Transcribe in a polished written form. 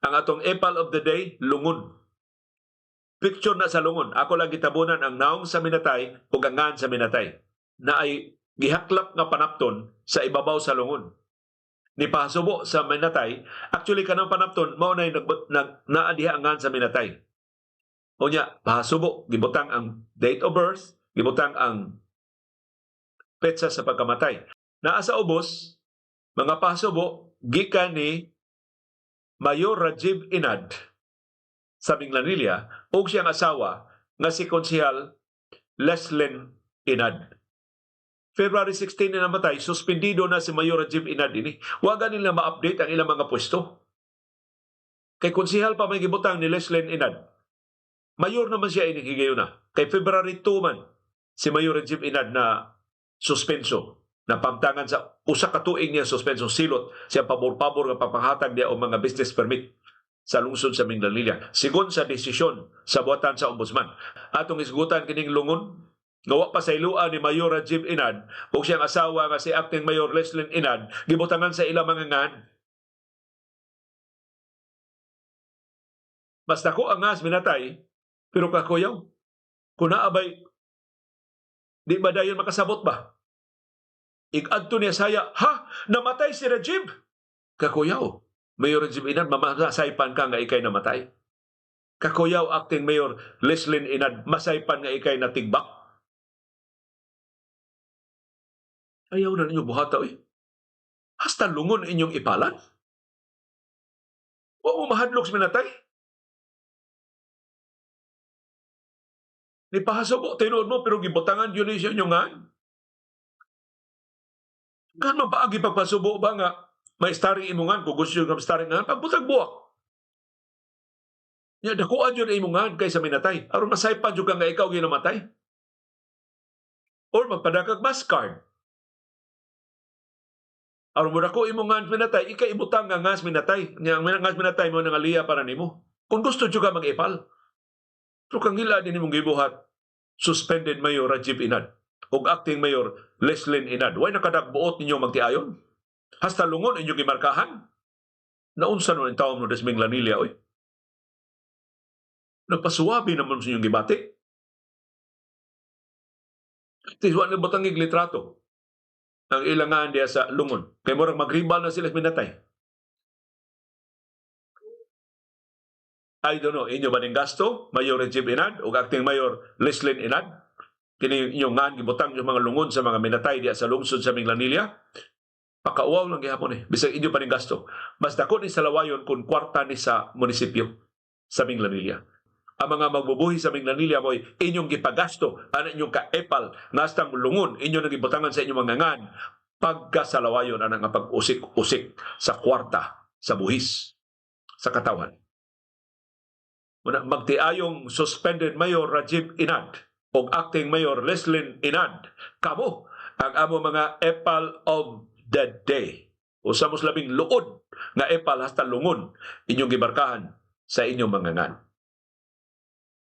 Ang atong epal of the day, lungon. Picture na sa lungon. Ako lang gitabunan ang naong sa minatay ug ang ngan sa minatay. Na ay gihaklap nga panapton sa ibabaw sa lungon. Ni pasubo sa minatay, actually kanang panapton mao nay nag, nag naa diha ang ngan sa minatay. Unya, pasubo, gibutang ang date of birth, gibutang ang petsa sa pagkamatay. Naa sa ubos, mga pasubo gikan ni Mayor Rajiv Inad sa Minglanilla ug siyang asawa nga si Konsehal Leslyn Inad. February 16 na namatay, suspendido na si Mayor Rajiv Inad ini. Wa gani nila ma-update ang ilang mga pwesto. Kay konsehal pa may gibutang ni Leslyn Inad. Mayor naman siya ini higayuna. Kay February 2 man si Mayor Rajiv Inad na suspenso na pamtangan sa usa ka tuig niya suspenso, silot siya pabor-pabor nga papanghatag niya og mga business permit sa lungsod sa Minglanilla sigon sa desisyon sa buhatan sa ombudsman. Atong isgutan kining lungon nga wa pa sayloa ni Mayor Rajiv Inad ug siyang asawa nga si Acting Mayor Leslyn Inad gibutangan sa ilang mga ngan. Mas dako ang ngas minatay, pero kakuyaw kung naabay di ba dayon makasabot ba? Ig-adto niya saya, ha? Namatay si Rajiv? Kakuyaw, Mayor Rajiv Inad, mamasaypan ka nga ikay namatay. Kakuyaw, Acting Mayor Leslyn Inad, masaypan nga ikay natigbak. Ayaw na ninyo buhata, oy. Hasta lungon inyong ipalan. Wa mo mahadlok sa minatay. Ni pahasubo, tinuod mo, pero gibutangan yun siya inyong ngan. Gan man paagi pagpasubo ba nga may starring imungan, kung gusto yung starring ngan, pagbutag buwak. Nya, dakuan yun imungan kaysa minatay. Aron masaypan yun ka nga ikaw ginamatay. Or magpadakag mass card. Aron mo dako imungan minatay, ikay ibutang nga ngas minatay. Nya, ang ngas minatay mo nang aliya para nimo. Kung gusto jud ka mag-epal. Pero kang hila din imong gibuhat, suspended Mayor Rajiv Inad ug Acting Mayor Leslyn Inad. Way nakadagbuot ninyo magtiayon? Hasta lungon inyong gimarkahan? Naunsa nun ang taong no des Minglanilla, oy? Nagpasuwabi naman sa inyong gibati. Tiswa na butang litrato ang ilangan diya sa lungon. Kay murag magribal na sila minatay. I don't know, inyo ba ning gasto, Mayor Rajiv Inad o Acting Mayor Leslyn Inad? Kini inyong ngan gibutang yung mga lungon sa mga minatay diya sa lungsod sa Minglanilla. Pakauwaw lang gihapon eh. Bisag inyo pa ning gasto. Mas dako ni sa lawayon kung kwarta ni sa munisipyo sa Minglanilla. Ang mga magbubuhi sa Minglanilla mo'y inyong gipagasto, ana inyong kaepal, ngastang lungon, inyo nang gibutangan sa inyong mga ngan, pagkasalawayon ana nga pag-usik-usik sa kwarta, sa buhis, sa katawan. Muna, magtiayong suspended Mayor Rajiv Inad o Acting Mayor Leslyn Inad, kamo ang amo mga epal of the day. Usa mos labing luod nga epal hasta lungon inyong gibarkahan sa inyong mga ngan.